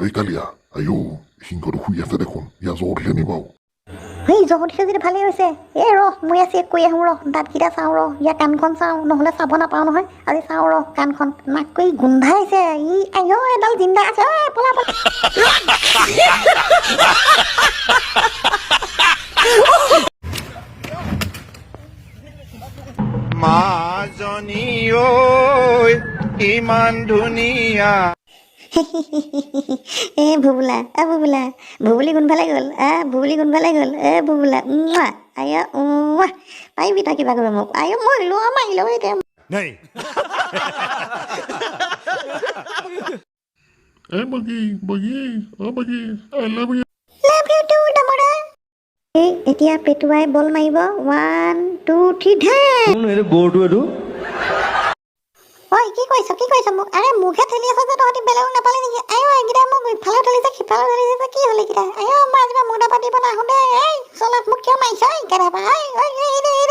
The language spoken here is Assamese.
ঐ কালিয়া, আইঅ, সিংহটো শুই আছে দেখোন, ইয়াৰ জ্বৰ উঠিলে নি বাৰু? সেই জ্বৰ উঠিছে যদি ভালেই হৈছে। এই ৰহ, মই চেক কৰি আহোঁ ৰহ, দাঁতকেইটা চাওঁ ৰহ, ইয়াৰ কাণখন চাওঁ, নহ'লে চাব নাপাওঁ নহয়। আজি চাওঁ ৰহ, কাণখন নাক কৰি গোন্ধাইছে। ই আইঅ, এডাল জিন্দা আছে। ঐ পলা পলা। মাজনী ঐ, ইমান ধুনীয়া। এ ভুবুলা, আ ভুবুলা, ভুবুলি কোনফালে গ'ল? আ ভুবুলি কোনফালে গ'ল? এ ভুবুলা, উম্মা, আয় উম্মা, পাৰিবি তই কিবা কৰিব মোক? আয় মই লোৱা মাৰিলো এতিয়া। এ বগী, বগী, অ বগী, I love you. Love you too দমৰা। এই এতিয়া পেটুৱাই বল মাৰিব। 1 2 3, ঢেৰ। কোন এইটো গৰুটো এইটো? ঐ কি কৰিছ, কি কৰিছ মোক? আৰে মোকহে ঠেলি আছ যে, তহঁতি বেলেগক নাপালি নেকি? আই ঐ, এইকেইটাই মোক ইফালেও ঠেলিছে, সিফালেও ঠেলিছে, কি হ'ল এইকেইটা? আই ঐ, মই আজিৰ পৰা মুদা পাতিব নাহো দেই। এই চলাত মোক কিয় মাৰিছ? ঐ কেনেবা, ঐ ঐ, এই